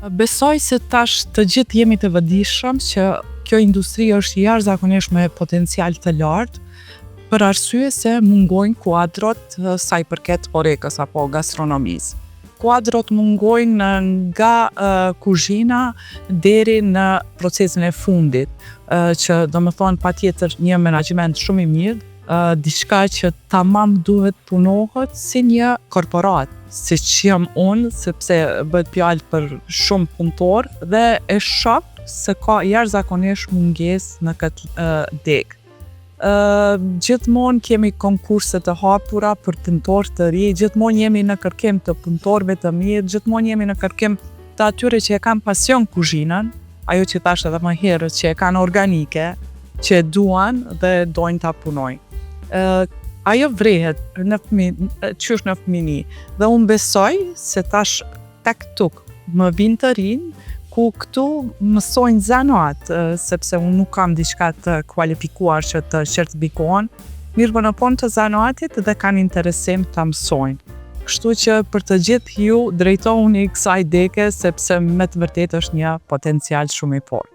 Besoj se tash të gjithë jemi të vetëdijshëm që kjo industri është jashtëzakonisht me potencial të lartë, për arsye se mungojnë kuadrot sa i përket horekës apo gastronomisë. Kuadrot mungojnë nga kuzhina deri në procesin e fundit, që do më thonë patjetër një menaxhment shumë i mirë, diçka që tamam duhet punohet si një korporat, si që jam unë, sepse bëhet fjalë për shumë punëtor dhe e shoh se ka jashtëzakonisht mungesë në këtë degë. Gjithmonë kemi konkurse të hapura për punëtor të ri, gjithmonë jemi në kërkim të punëtorëve të mirë, gjithmonë jemi në kërkim të atyre që e kanë pasion kuzhinën, ajo që thash edhe më herët, që e kanë organike, që e duan dhe dojnë ta punojnë. Ajo vrehet në fëmi, qysh në fëmini dhe unë besoj se tash tek tuk më vinë të rinj, ku këtu mësojnë zanat, sepse unë nuk kam diçka të kualifikuar që të certifikohen, mirë po në fund të zanatit dhe kanë interesim ta mësojnë. Kështu që për të gjithë ju drejtohuni kësaj deke sepse me të vërtetë është një potencial shumë i fortë.